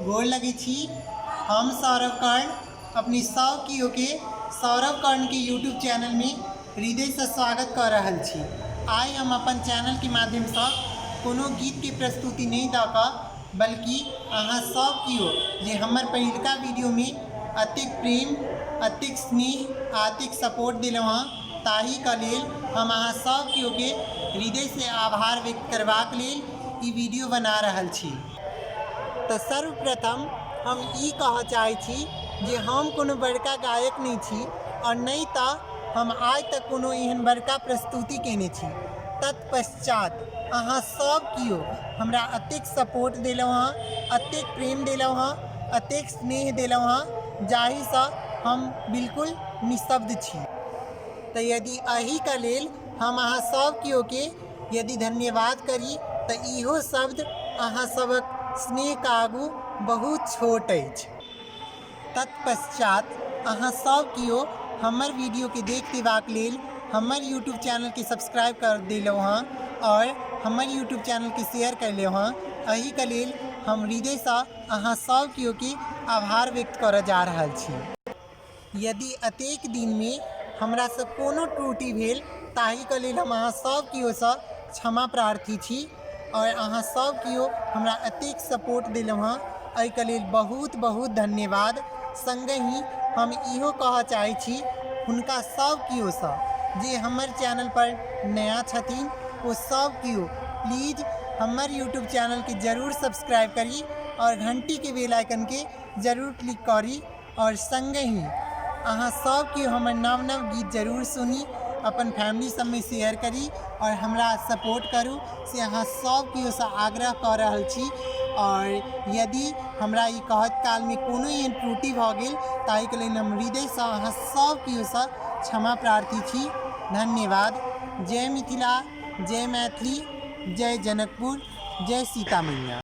गोर लगै छी। हम सौरभ कर्ण अपने सब केओके सौरभ कर्णके यूट्यूब चैनलमे हृदयसँ स्वागत कऽ रहल छी। आइ हम अपन चैनलके माध्यमसँ कोनो गीतके प्रस्तुति नहि दऽ कऽ बल्कि अहाँ सब केओ जे हमर पहिलुका वीडियोमे एतेक प्रेम, एतेक स्नेह आ एतेक सपोर्ट देलहुँ हँ ताहिके लेल हम अहाँ सब केओके हृदयसँ आभार व्यक्त करबाक लेल ई वीडियो बना रहल छी। तऽ सर्वप्रथम हम ई कहऽ चाहै छी जे हम कोनो बड़का गायक नहि छी आओर नहि तऽ हम आइ तक कोनो एहन बड़का प्रस्तुति कयने छी। तत्पश्चात अहाँ सब केओ हमरा एतेक सपोर्ट देलहुँ हँ, एतेक प्रेम देलहुँ हँ, एतेक स्नेह देलहुँ हँ जाहिसँ हम बिल्कुल निःशब्द छी। तऽ यदि एहिके लेल हम अहाँ सब केओके यदि धन्यवाद करी तऽ इहो शब्द अहाँ सभक स्नेहके आगू बहुत छोट अछि। तत्पश्चात अहाँ सब केओ हमर वीडियोके देख देबाक लेल हमर यूट्यूब चैनलके सब्सक्राइब कर देलहुँ हँ आओर हमर यूट्यूब चैनलके शेयर कयलहुँ हँ, एहिके लेल हम हृदयसँ अहाँ सब केओके आभार व्यक्त करऽ जा रहल छी। यदि एतेक दिनमे हमरासँ कोनो त्रुटि भेल ताहिके लेल हम अहाँ सब केओसँ क्षमा प्रार्थी छी आओर अहाँ सब केओ हमरा एतेक सपोर्ट देलहुँ हँ एहिके लेल बहुत बहुत धन्यवाद। सङ्गहि हम इहो कहऽ चाहै छी हुनका सब केओसँ जे हमर चैनलपर नया छथिन ओ सब केओ प्लीज हमर यूट्यूब चैनलके जरूर सब्सक्राइब करी आओर घण्टीके बेल आइकनके जरूर क्लिक करी। आओर सङ्गहि अहाँ सब केओ हमर नव नव गीत जरूर सुनी, अपन फैमिली सबमे शेयर करी आओर हमरा सपोर्ट करू, से अहाँ सब केओसँ आग्रह कऽ रहल छी। आओर यदि हमरा ई कहैत कालमे कोनो एहन त्रुटि भऽ गेल ताहिके लेल हम हृदयसँ अहाँ सब केओसँ क्षमा प्रार्थी छी। धन्यवाद। जय मिथिला, जय मैथिली, जय जनकपुर, जय सीता मैया।